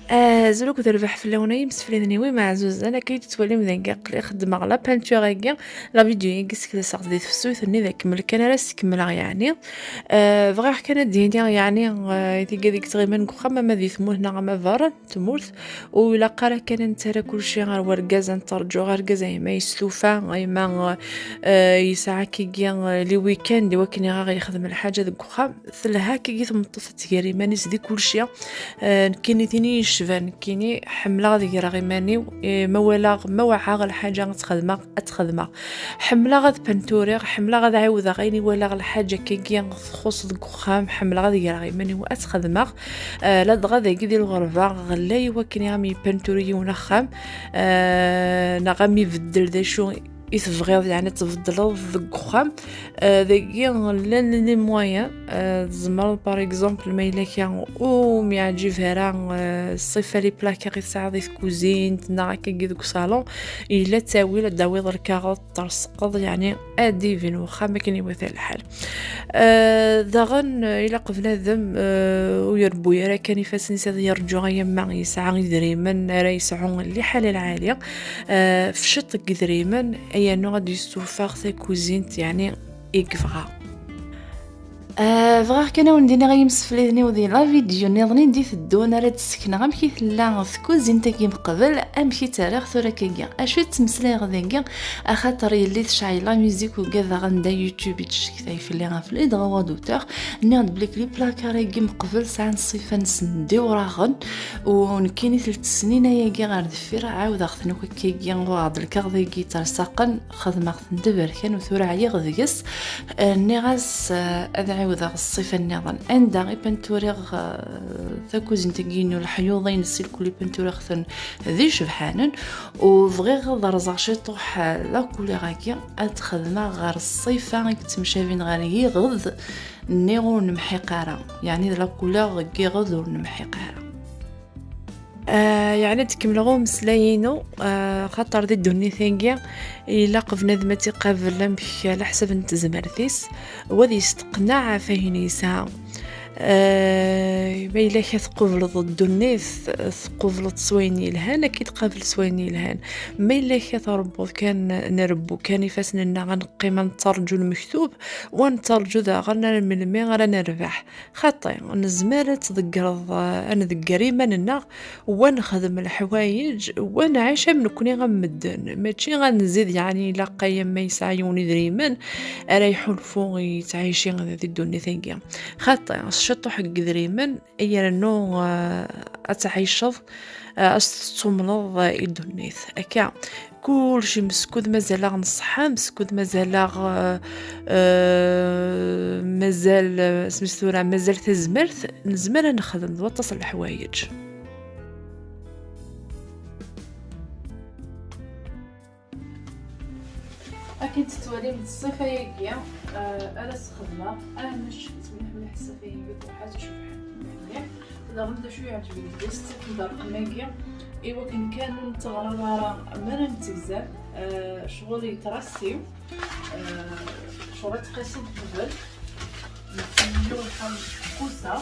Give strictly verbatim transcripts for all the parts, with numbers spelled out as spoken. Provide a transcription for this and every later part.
Azul akked rrbeḥ fell-awen ay imsefliden-iw imeɛzuzen. Akka i d-tettwalim dagi, aql-i xeddmeɣ la peinture-agi, la vidéo-agi sekdeseɣ-tt di tefsut-nni, d akemmel kan ara s-kemmleɣ, yeɛni. Eh, bɣiɣ kan ad d-iniɣ, yeɛni, eh, i tigad i yettɣiman deg uxxam, ama di tmurt neɣ ama berra n tmurt, ur ilaq ara kan ad nettarra kulci ɣer wergaz, ad nettarǧu argaz ay ma yestufa, ay ma, eh, yesɛa akkagi, eh, les week-ends i wakken i aɣ-yexdem lḥaǧa deg uxxam. Telha akkagi tmeṭṭut ad tger iman-is di kulci. Eh, nekkini tin i yi-yecban, nekkini ḥemmleɣ ad greɣ iman-iw. Eh, ma walaɣ, ma wɛaɣ lḥaǧa ad tt-xedmeɣ, ad tt-xedmeɣ. Ḥemmleɣ ad penturiɣ, ḥemmleɣ ad ɛiwdeɣ ayen i walaɣ lḥaǧa akkagi txuṣṣ deg uxxam, ḥemmleɣ ad greɣ iman-iw, ad tt-xedmeɣ. Eh, ladɣa dagi di lɣerba, ɣlay wakken i am-yepenturi yiwen axxam, eh, neɣ am-ibeddel d acu i tebɣiḍ, yeɛni, ad tbeddleḍ deg uxxam. Eh, dagi llan les moyens. Eh, tzemreḍ, par exemple, ma yella kra ur m-yeɛǧib ara, eh, ṣṣifa, les placards i tesɛiḍ di tkuzint neɣ akkagi deg usalon, yella ttawil ad d-tawiḍ lkaɣeḍ, terseqeḍ, yeɛni, ad d-ibin uxxam akken iwata lḥal. Eh, daɣen, eh, ilaq bnadem, eh, ur irebbu ara kan ifassen-is, ad yerǧu ay ama yesɛa idrimen ara yesɛu liḥala lɛali. Eh, f ciṭ n yidrimen, ay yernu ad d-yessufeɣ takuzint, yeɛni, i yebɣa. Eh, bɣiɣ kan ad wen-d-iniɣ ay imsefliden-iw di la vidéo nniḍen i d-iteddun ara d-sekneɣ amek i tella tkuzint-agi meqbel, amek i tt-rriɣ tura akkagi. Acu i ttmeslayeɣ dagi? Axaṭer yelli tecɛel la musique, ugadeɣ anda YouTube i d-tcektay fell-i ɣef les droits d'auteur. Nniɣ-d belli les placards-agi meqbel sɛan ṣṣifa-nsen d iwraɣen, u nekkini telt snin ayagi ɣer deffir, ɛawdeɣ-ten akk akkagi, uɣeɣ-d lkaɣeḍ-agi terseqen, xedmeɣ-ten d aberkan u tura ɛyiɣ deg-s. Eh, nniɣ-as, eh, ad ɛiwdeɣ ṣṣifa nniḍen. Anda i penturiɣ, eh, takuzint-agi-inu, leḥyuḍ-ines, irkelli penturiɣ-ten d icebḥanen, u bɣiɣ ad rẓeɣ ciṭuḥ, eh, la couleur-agi, ad t-xedmeɣ ɣer ṣṣifa i yettemcabin ɣer yiɣed nni ur nemḥiq ara, yeɛni d la couleur n yiɣed ur nemḥiq ara. Ah, yeɛni ad kemmleɣ umeslay-inu, ah, xaṭer di ddunit-agi ilaq bnadem ad tt-iqabel amek ɛla ḥsab n tezmert-is, u ad yesteqneɛ ɣef ayen yesɛa. Ah, ma yella ka tqubleḍ ddunit, tqubleḍ s wayen yelhan, ad k-id-qabel s wayen yelhan. Ma yella ka trebbuḍ kan, nrebbu kan ifassen-nneɣ, ad neqqim ad nettarǧu lmektub, u ad nettarǧu daɣen ar melmi ara nerbeḥ. Xaṭi, nezmer ad tḍeggreḍ, ad nḍegger iman-nneɣ, u ad nexdem leḥwayeǧ, u ad nɛic am nekkni am medden, mačči ad nzid, yeɛni, ilaq ay ama yesɛa yiwen idrimen ara iḥulfu yettɛici di ddunit-agi. Xaṭi, s ciṭuḥ n yidrimen i yernu, eh, ad tɛiceḍ, eh, ad s-tettumneḍ i ddunit. Akka, kulci meskud mazal-aɣ neṣṣeḥḥa, meskud mazal-aɣ, eh, eh, mazal, eh, isem-is tura, mazal tazmert, nezmer ad nexdem d waṭas n leḥwayeǧ. Akken tettwalim, d ṣṣifa-agi, eh, ara sxedmeɣ, arnec mliḥ mliḥ ṣṣifa-agi, truḥ ad tecbeḥ mliḥ mliḥ. Daɣen d acu yeɛǧeb deg-s, ttafen-d rrqem-agi i wakken kan ur netteɣraw ara mi ara nettegzam, eh, ccɣel yetrassi, eh, ccɣel ad tqiseḍ qbel, yiwen ḥal kusa.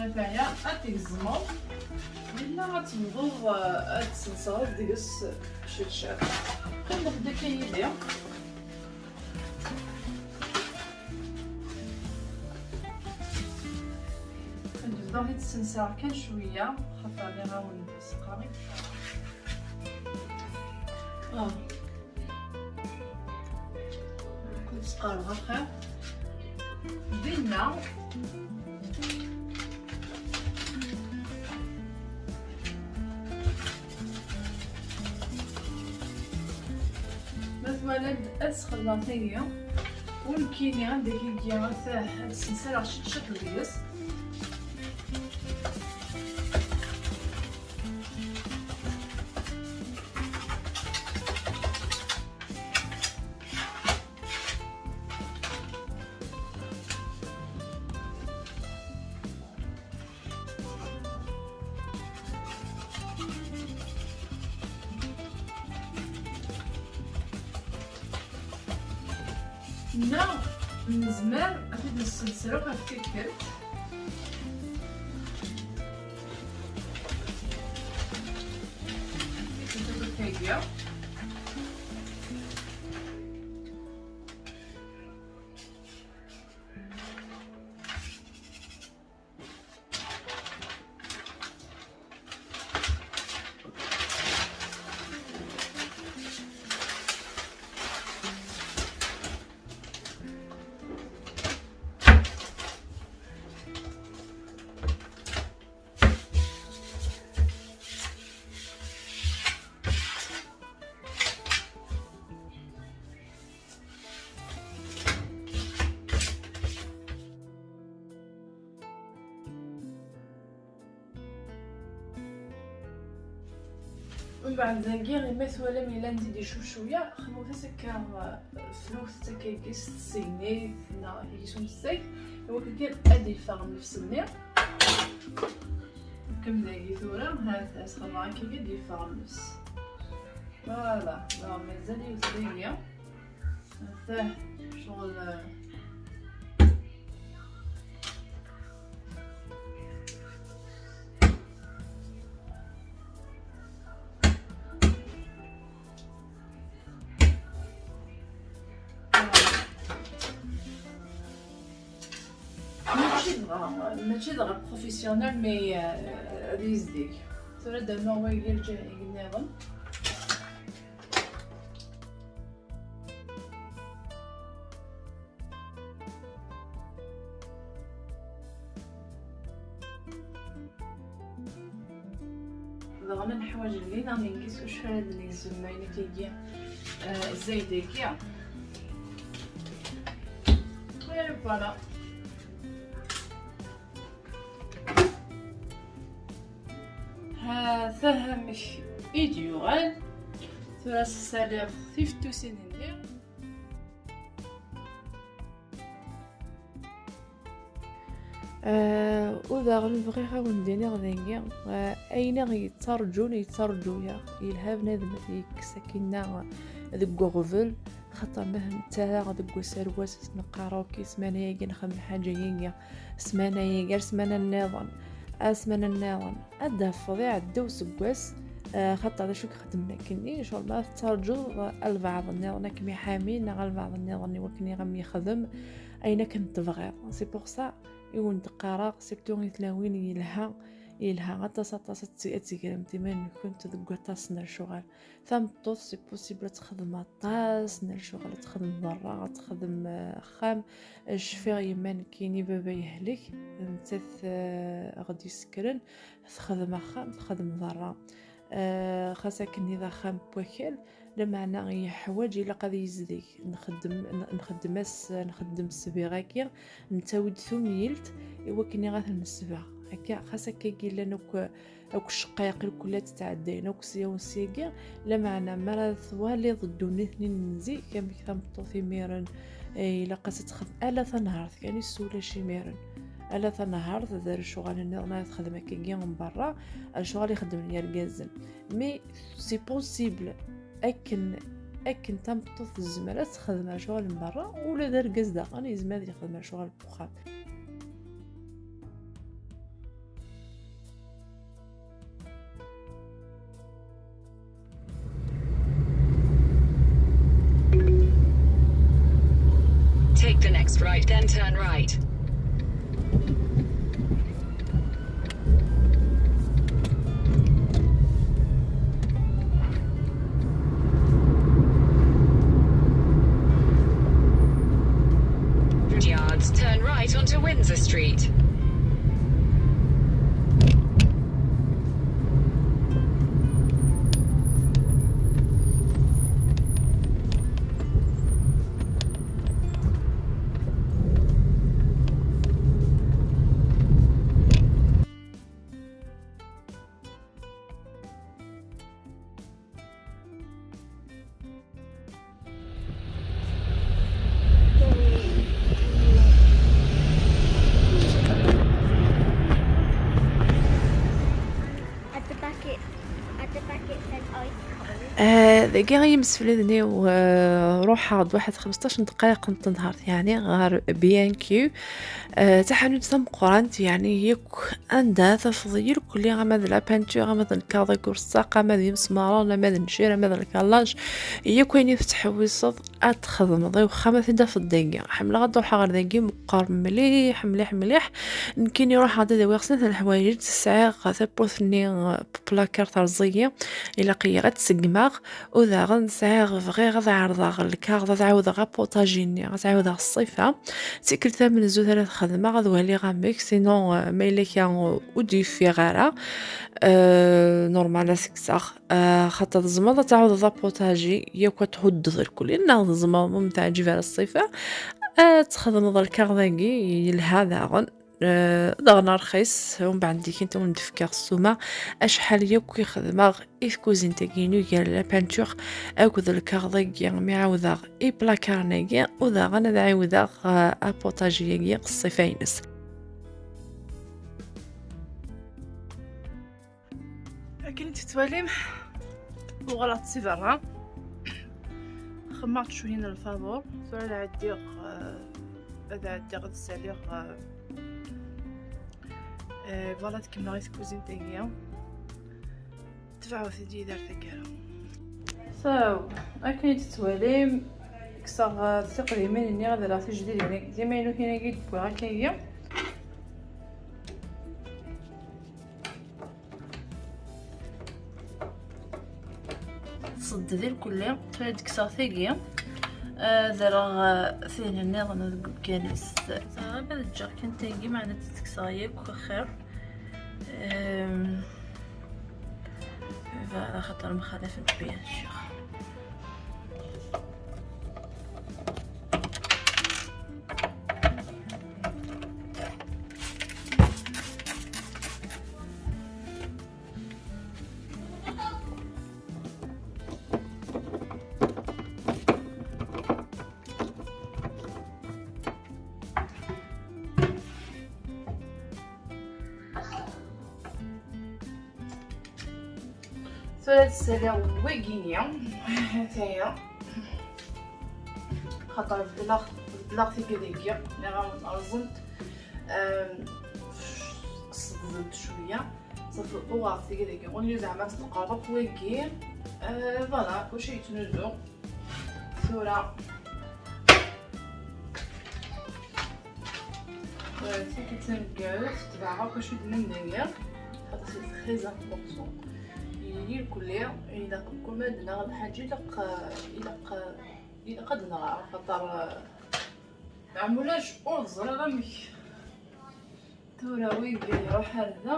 Ataya, ad t-tgezmeḍ, yella ad tebduḍ, eh, ad tsensreḍ deg-s ciṭ ciṭ. Qqimet-d akka yid-i. Nebda di tsensa kan cwiya, xaṭer nniɣ-awen-d seqqaɣ. Ah. Kul seqqareɣ axir. Dinna. Ma twalam-d, ad sxedmeɣ tagi, u nekkini anda i giɣ atah ad sensaleɣ ciṭ ciṭ deg-s. Neɣ nezmer ad t-id-nessensrew ɣef tikkelt. Mbeɛd dagi, imi twalam yella-d icucef cwiya, xemmet-as akka, eh, fluwt-as akka s tsegnit neɣ s umseg, iwakken kan ad d-yeffeɣ nnefs-nni. Kem dagi tura, ha-t-a, xemmet akka ad d-yeffeɣ nnefs. Voilà, neɣ mazal yiwet dagi. Ata, ccɣel, eh, Mačči dɣa, mačči dɣa professionnel, mais, euh, ad yezdig. Tura ad d-rnuɣ wagi lǧahig nniḍen. Dɣa ma neḥwaǧ lli neɣ nenkis ucu ara d-negzem ayen akkagi, eh, zzayed-agi. Eh, voilà. Ha-t-a amek i d-yuɣal. Tura ssaliɣ tifettusin-nni. Ah, u daɣen bɣiɣ ad wen-d-iniɣ dagi, ah, ayen i ɣ-yettarǧun, yettarǧu-yaɣ. Yelha bnadem ad yekkes akinna deg uɣbel, xaṭer ma t-nettarra deg wass ar wass, neqqar, ok, ssmana-agi nxeddem lḥaǧa-agi, ssmana-agi, ar ssmana nniḍen, ar ssmana nniḍen. Ad d-tafeḍ iɛedda useggas, ah, xaṭer d acu i ixeddmen akkenni, ccɣel ma tettarǧuḍ albeɛḍ nniḍen ad kem-iḥami, neɣ albeɛḍ nniḍen i wakken i ɣ-am-yexdem ayen akken tebɣiḍ. C'est pour ça i wen-d-qqareɣ, surtout i tlawin, yelha, yelha aṭas, aṭas ad t-, ad tegremt iman-nkent deg waṭas n lecɣal. Tameṭṭut, c'est possible ad texdem aṭas n lecɣal, ad texdem berra, ad texdem, eh, axxam. Eh, cfiɣ yemma nekkini, baba yehlek, nettat, eh, ɣ-d-isekkren, texdem axxam, texdem berra. Eh, xas akken d axxam n wakal, lameɛna yeḥwaǧ, ilaq ad yezdig. Nxeddem, n-, nxeddem-as, nxeddem ssbiɣ-agi, nettawi-d tumyilt i wakken i ɣ-t-nesbeɣ. Akka, xas akka i llan akk, akk ccqayeq lkul ad ttɛeddayen akk sya u syagi, lameɛna mi ara twaliḍ ddunit-nni n zik, amek tameṭṭut imiren, eh, ilaq-as ad texdem ala tanhart kan i s ulac imiren. Ala tanhart, d lecɣal nniḍen ara texdem akkagi n berra, lecɣal i xeddmen yergazen. Mais c'est possible. Akken, akken tameṭṭut tezmer ad texdem lecɣal n berra, ula d argaz daɣen yezmer ad yexdem lecɣal n uxxam. Take the next right, then turn right. Yards, turn right onto Windsor Street. Dagi imsefliden-iw, eh, ruḥeɣ-d waḥed xmesṭac n ddqayeq n tenhert, yeɛni ɣer B and Q. Eh, taḥanut tameqqrant, yeɛni yakk anda tafeḍ irkelli, ama d la peinture, ama d lkaɣeḍ agurṣaq, ama d imesmaṛen, ama d ncir, ama d lkallaj, yakk ayen i tettḥewwiseḍ ad txedmeḍ i wexxam ad t-id-tafeḍ dagi. Ḥemmleɣ ad ruḥeɣ ɣer dagi, meqqer mliḥ, mliḥ, mliḥ. Nekkini ruḥeɣ-d ad awiɣ snat n leḥwayeǧ, sɛiɣ tawwurt-nni, eh, placar terẓ-iyi, ilaq-iyi ad tt-seggmeɣ. U daɣen sɛiɣ, bɣiɣ ad ɛerḍeɣ lkaɣeḍ, ad ɛawdeɣ aputaji-nni, ad ɛawdeɣ ṣṣifa. Tikkelt tamenzut ara t-xedmeɣ, ad waliɣ amek, sinon, eh, ma yella kra ur d-yeffiɣ ara, eh, normal ad t-kkseɣ. Eh, xaṭer tzemreḍ ad tɛawdeḍ aputaji, yakk ad thuddeḍ lkul, neɣ tzemreḍ ma ur m-teɛǧib ara ṣṣifa, ad txedmeḍ lkaɣeḍ-agi, yelha daɣen. Eh, daɣen rxis, umbeɛd dikint wen-d-fkiɣ ssuma, acḥal yakk i xedmeɣ i tkuzint-agi-inu, gar la peinture akked lkaɣeḍ-agi mi ɛawdeɣ iplakaren-agi, u daɣen ad ɛiwdeɣ, eh, aputaji-agi ṣṣifa-ines. Akken i tettwalim, uɣaleɣ-d si berra. Xemmeɣ-d cwiya n lfaḍur. Tura ad ɛeddiɣ, eh, ad ɛeddiɣ ad ssaliɣ, eh, eh, voilà, ad kemmleɣ i tkuzint-agi. Tebɛut-iyi-d ar taggara. So, akken i tettwalim, kkseɣ, eh, tiqdimin-nni, ad rreɣ tijdidin, d imaynutin-agi i d-wwiɣ akka-agi. Tṣedded irkelli, tura ad d-kkseɣ tagi, ad rreɣ, eh, tin nniḍen deg umkan-is. Ẓriɣ ad ǧǧeɣ kan tagi, meɛna ad tt-kkseɣ yakk axir. Ehm, voilà, xaṭer mxalafent bien sûr. Tura ad ssaliɣ wagini, ataya, xaṭer beddleɣ, beddleɣ tigi dagi, nniɣ-am rẓent, ehm, ṣeddent cwiya, ṣafi uɣeɣ tigi dagi, ur nelli zeɛma ad tqerreb wagi, eh, voilà, kullec yettnuzu. Tura, euh, tikkelt taneggarut, tebɛeɣ akk acu d-nenna-yi, xaṭer c'est très important. Yili irkelli, ilaq kul ma d-neɣ lḥaǧa, ilaq, ilaq, ilaq ad nɣer, xaṭer, euh, meɛmulac ur ẓriɣ amek. Tura wigi iruḥ ar da,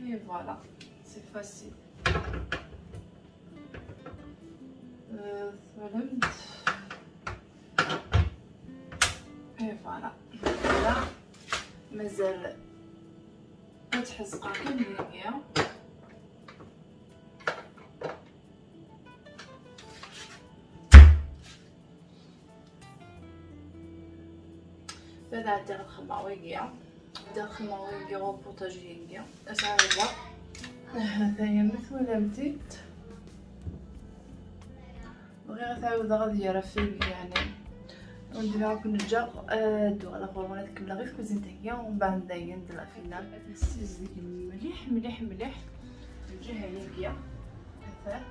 et voilà, c'est facile. Euh, twalamt? Et voilà. Voilà. Mazal ad ḥezqeɣ kan dagi. Ad ɛeddiɣ ad xemmeɣ wagi. Ad xemmeɣ wagi ɣur potager-agi. Ad ɛawdeɣ. Taya ma twalamt-t. Bɣiɣ ad t-ɛawdeɣ ad yerr afag, yeɛni. Ur d-bɣiɣ ad ken-ǧǧeɣ, eh, ad d-uɣaleɣ ɣur-wen ad kemmleɣ i tkuzint-agi, umbeɛd dayen d la finale. Ad nessizdig mliḥ, mliḥ, mliḥ lǧiha-agi. Atan,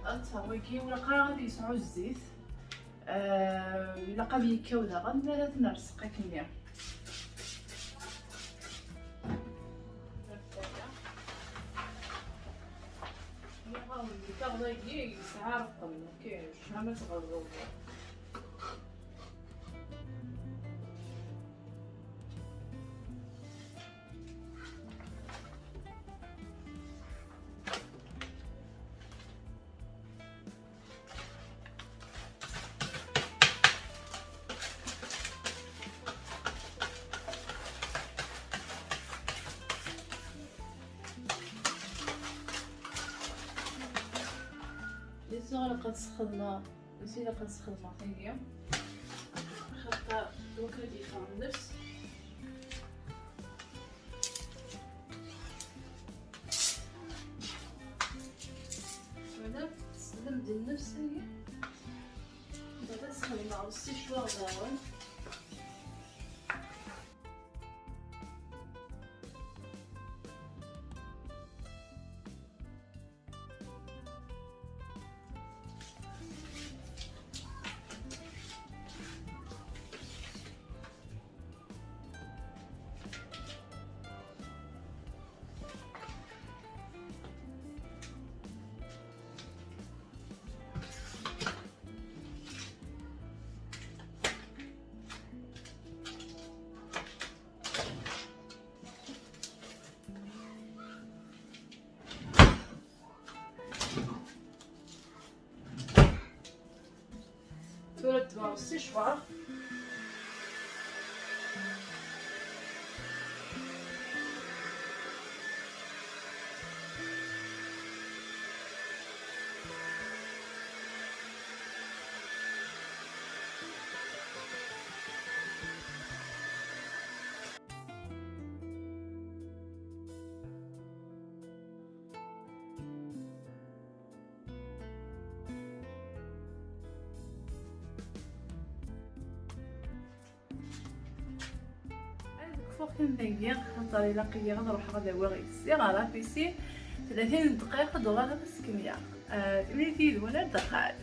atan wagi ur ilaq ara ad yesɛu zzit. Eh, ilaq ad yekkaw daɣen mi ara t-nerseq akkenni. Lkaɣeḍ-agi yesɛa rrqem, ok, cemma ma tɣelḍeḍ. Bien sûr, ilaq ad sxedmeɣ, aussi ilaq ad sxedmeɣ tagi. Xaṭer lukan ad yeffeɣ nnefs. Voilà, teslam dinna. Nefsagi. Bɣiɣ ad sxedmeɣ le séchoir daɣen. Tura ddmeɣ le séchoir. Ad kfuɣ kan dagi, xaṭer ilaq-iyi ad ruḥeɣ ad awiɣ iles-iw ɣer la piscine. Tlatin n ddqayeq ad uɣaleɣ ad as-kemmleɣ. Ah, imlil yid-wen ar daxel.